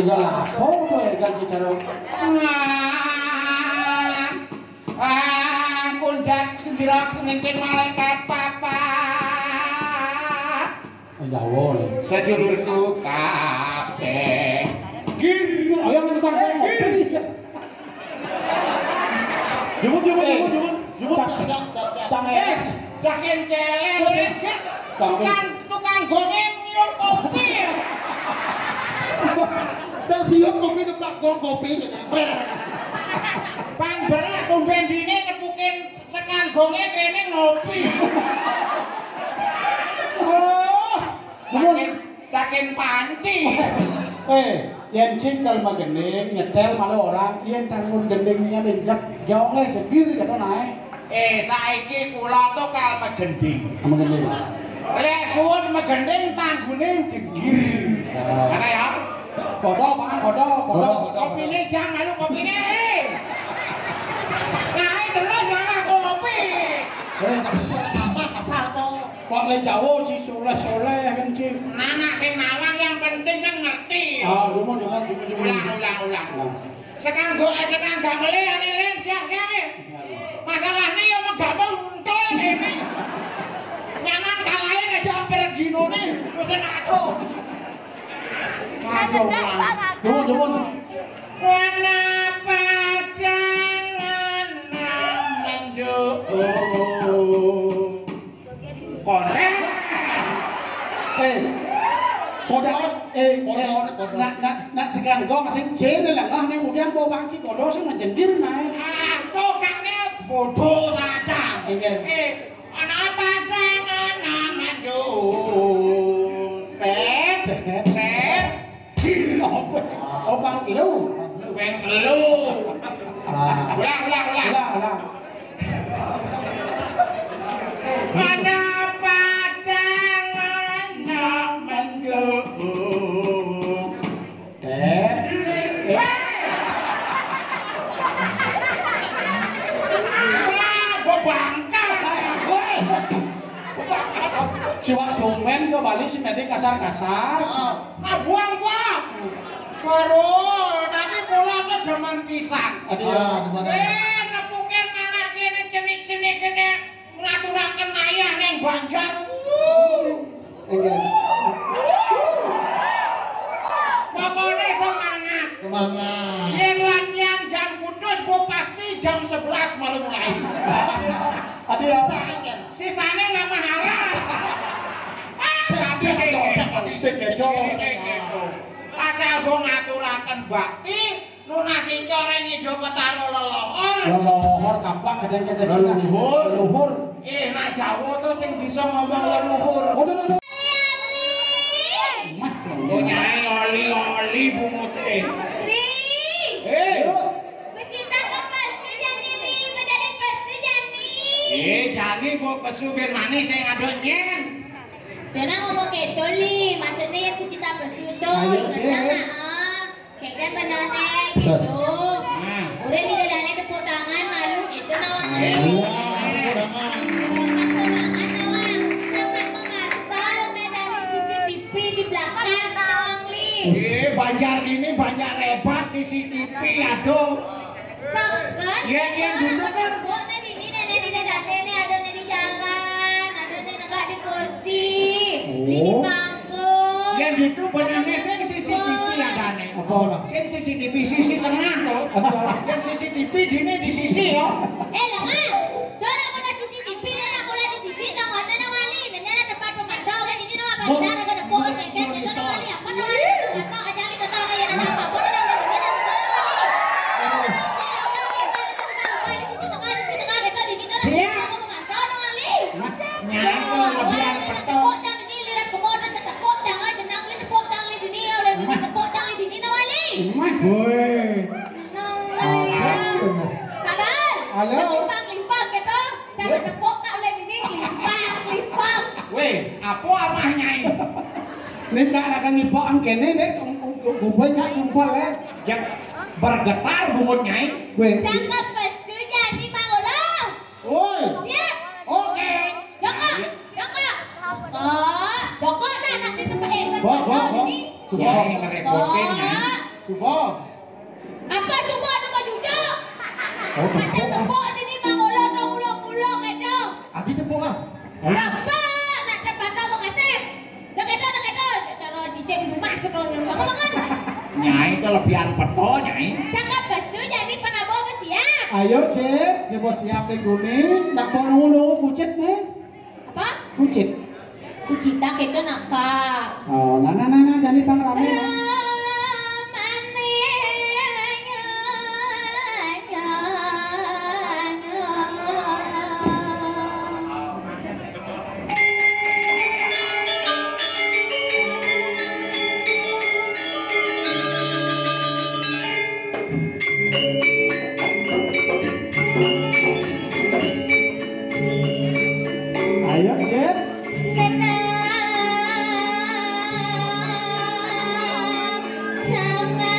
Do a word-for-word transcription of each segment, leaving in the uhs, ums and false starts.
Ya lah, apa to ya kan secara. Ah, ah, kundak sendira sing malaikat papa. Jawa lho. Sedulurku kabeh. Gir, ayo ngene kan. Nyuwun, nyuwun, nyuwun, nyuwun. Nyuwun, siap, siap, siap, siap. Cang, eh, dah kencelen, Cang, eh. Tukang, tukang gonge nyium kopi. Dah sium kopi, tukang gong kopi. Pang berat tumben dine nepukin tekan gonge kene ngopi. Oh, nyuwun. Takin panci. Eh, yen cingkel magending, nyetel malah orang, yen tangun gendingnya minjak, jongeh jegir kata nae. Eh, saiki kula to kal magending. Magending. Lek suwun magending tanggune jegir. Ya. Ana ya? Kodo, Pak, kodo, kodo. Kodo, kodo. Kopine jang anu kopine. Nae terus ya kopi. Eh, tak apa kasar to. Kok le Jawa ci soleh-soleh kan ci. Anak sing nawang yang penting kan ngerti. Ah, nyuwun, nyuwun, nyuwun, nyuwun. Ulang, ulang, ulang. Ulang. Sekanggo, eh, sekang gamele ane len siap-siap e. Masalahne ya megamel untul kene. Nyaman kalahe aja perginone wis aku. Aduh, ulang. Nyuwun, nyuwun. Ana padang ana menduk. Konek. Eh, konek, eh, konek, konek. Nak, nak, nak sekan gong sing jene lengah ning udian po panci kodo sing menjendir nae. Ah, tukane bodoh saja. Iya. Eh, ana padang ana mendung. Pet, pet. Oh, pang telu. Pang telu. Nah. Ulang, ulang, ulang. Ulang, ulang. Ana padang ana mendung. Eh. Eh. Wah, bebangkang. Wes. Bebangkang. Siwak domen ke Bali sing dadi kasar-kasar. Heeh. Nah, buang, buang. Waduh, tapi kula ke demen pisan. Aduh. Ah, demen. Eh, nepukin anak kene cenik-cenik kene ngaturaken ayah neng Banjar. Wuh. Enggak. Pokoknya semangat. Semangat. Yen latihan jam kudus, bu pasti jam sebelas malu mulai. Aduh ya. Sisane nggak maharas. Sing kedo, sing kedo. Sing kedo. Asal go ngaturaken bakti, nunas core ngido petaro leluhur. Leluhur gampang gedeng kene Cina. Leluhur. Leluhur. Eh, nak Jawa to sing bisa ngomong leluhur. Oh, no, no, no. Mah, oh, nyai oli-oli bungute. Li. Eh. Kucita ke pesu jani, Li, bedari pesu jani. Eh, jani bu pesu ben manis sing ado nyen. Dene ngomong keto, Li, maksudnya ya kucita pesu to, ayo, inget Cek. Sama, ah. Keke benane gitu. Nah. Udah tidak ada tepuk tangan, malu gitu, nawang. Iya, tepuk tangan. Kan semangat, nawang. Sangat memantau, nih, dari C C T V di belakang, nawang, Li. Eh, Banjar ini banyak rebat C C T V, aduh. Saged. Yen, yen duduk kan. Kok nek dini, nek, nek, nek, nek, nek, ada nek di jalan, ada nek negak di kursi, di, di panggung. Yen duduk benane sing C C T V adane. Apa ora? Sing C C T V sisi tengah to. Apa? Yen C C T V dini di sisi yo. Eh, lho, ah. Dora mulai C C T V, dora mulai di sisi, nang hotel nang wali, nang tempat pemantau, kan ini nama bandar, ada pohon, kan, kan, itu nang wali, apa nang wali? Pemantau aja, nih, tetap ada yang ada apa, apa nang wali? Siap. Nah, nyai kok lebihan petok. Mah. Woi. Tagal. Halo. Limpang, limpang gitu. Cara tepuk tak oleh ini, limpang, limpang. Weh, apa amah nyai? Ini tak akan nipok angkene deh, bubur nyak kumpul ya. Yang bergetar bungut nyai. Weh. Cakep pesu jadi Mang Ula. Woi. Siap. Oke. Joko, joko. Joko, joko nah, nak di tempat, eh, tempat. Bok, bok, bok. Ini. Suka ngerepotin ya. Joko. Suba. Apa suba anu bajujuk? Oh, macam tepuk ah. Tepuk ini mah ngulon, ngulon, ngulon, gitu. Agi tepuk ah. Apa? Nak terpatah mau kasih. Dah kata, dah kata. Cara cicing di rumah ke tahun yang makan, makan. Nyai kelebihan peto, Nyai. Cakap besu jadi penabuh besiap. Ayo, Cit, coba siap deh kuning. Nak mau nunggu-nunggu kucit nih. Apa? Kucit. Kucita kita nak, Kak. Oh, nah, nah, nah, nah, jadi pang rame, nah. Ramane. Ayo, Cep. Kenal sama.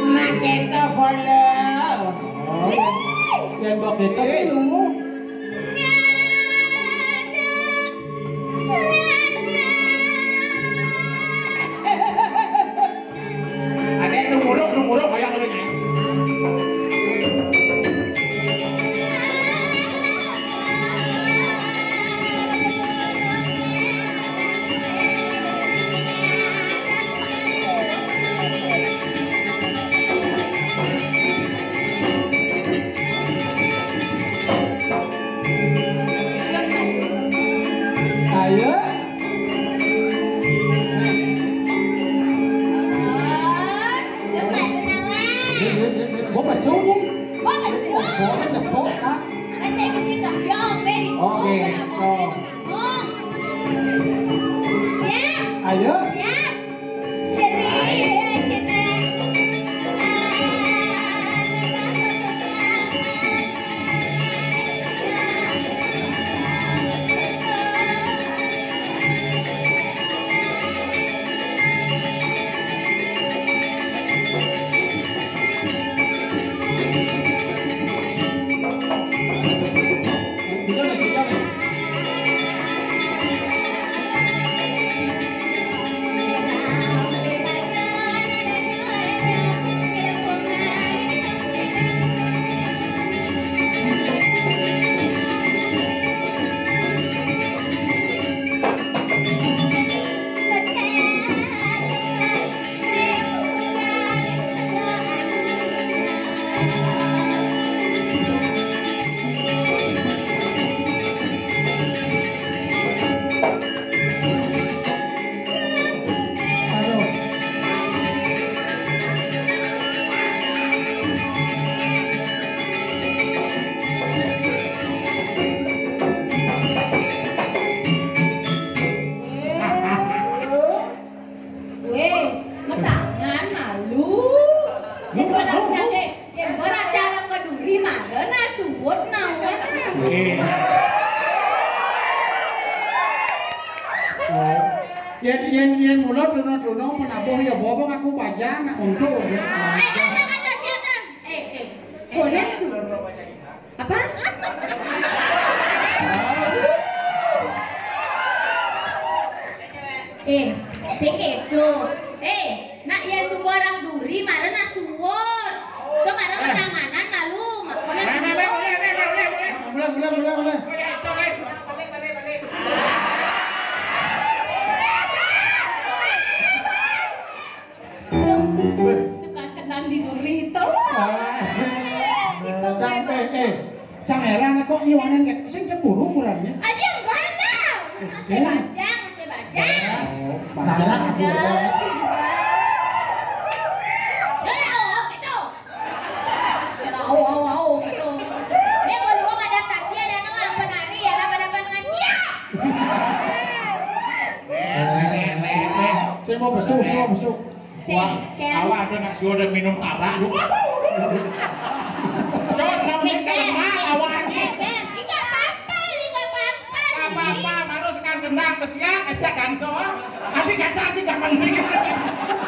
Mak kita bola. Oh, yang, yang mbok kita sih lu. Ada nu muruk, nu muruk, hoyong lu, Nyai. Ayo. Gua masuk nih. Gua masuk. Gua masuk, ah. Oke, oh. Siap? Ayo. Siap. Jadi, cinta. Weh, metangan malu. Yang berat cara, yang berat cara ke duri mana na suwut nawan. Eh. Oh. Yen, yen, yen mula tuna-tuna menabuh ya bobo ngaku bajang nak untuk. Eh, kata, kata siapa? Eh, eh. Konen su. Apa? Eh, sing itu. Eh, nak yen subuh orang duri, mara nak suwur. Ke mara petanganan malu, makanya suwur. Boleh, boleh, boleh, boleh. Boleh, boleh, boleh, boleh. Tukang kenang di duri itu. Ah. Itu cang, eh, eh, cang heran kok nyiwanan kan sing cemburu kurangnya. Aja enggak lah. Masih bajang, masih bajang. Oh, bajang aku. Enggak, sih, enggak. Ya, oh, gitu. Kira au, au, au, gitu. Dia baru mau adaptasi, ada nama penari, ya, apa dapat dengan siap? Saya mau besuk, saya mau besuk. Wah, awak ada nak suruh dan minum arak tu. Terus sampai ke lemah awak ni. Eh, Ben, enggak apa-apa, enggak apa-apa. Enggak apa-apa, harus kan tendang besian, ajak danso. Nanti kata nanti jangan.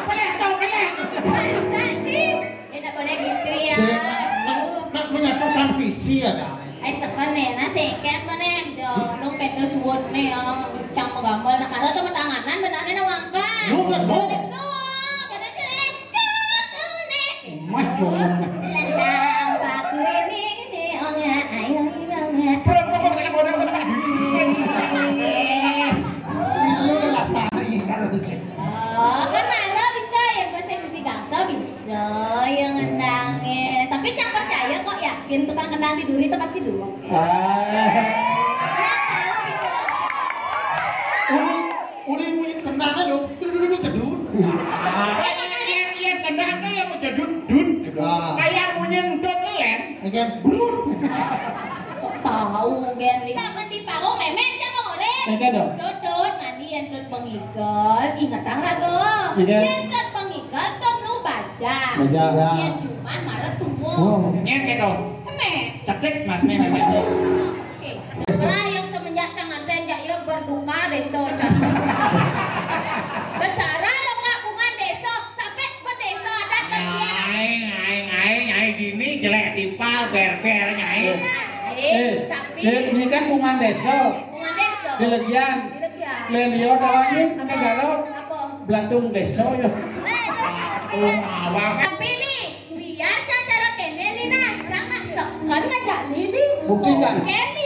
Boleh tau, boleh. Masa sih? Ya, tak boleh gitu ya. Saya nak, nak, nak menyatu Iya dah. Ai seken né, nah seken manéh. Yo, nung pédo suud né, yo. Cang magambel, nah mara to matanganan, benarné nah wangkal. Lu kan, lu. Lu, kada kena, kau né. Mah, lu. Lendang paku ini, ini, oh ya, ayo, ini, oh ya. Berapa, berapa, berapa, berapa, berapa? Lu lasari, kan, harusnya. Oh, kan mara bisa, yang pasti mesti gangsa bisa, yang ngendangnya. Tapi cang percaya kok, yakin tukang kendang di duri itu pasti dulu. Ah. Uli, uli munyi kendangnya dong. Duduk, duduk, duduk, jedut. Nah. Iya, iya, kendangnya yang mau jedut, dut, jedut. Ah. Kayak munyi entut lén. Iya. Brut. Sok tahu, Gen. Kapan di panggung, mémén, cang mau ngoréng. Iya dong. Dut, dut, mandi, yén dut pengigel, ingetang raga. Iya. Yén dut pengigel, dut nu baja. Baja. Yén jumah, mara tuwuh. Oh. Nyén gitu. Émé. Cetik, Mas, nih, nih, nih. Oke. Ora yang semenjak cang nganten, jak, ya, berduka désa, cang. Secara lo, Kak, bungan désa, sampai bendésa adat kan dia. Aing, aing, aing, aing gini jelek timpal, berber, nyai. Eh, Eh, tapi Cik, ini kan bungan désa. Bungan désa. Di Legian. Di Legian. Lén liya tawangin, apa? Negara. Apa? Belatung désa, ya. Eh, itu. Oh, awang. Tapi, Li, biar cacara kéné, Lina, jangan seken ngajak Lili. Buktikan. Kéné.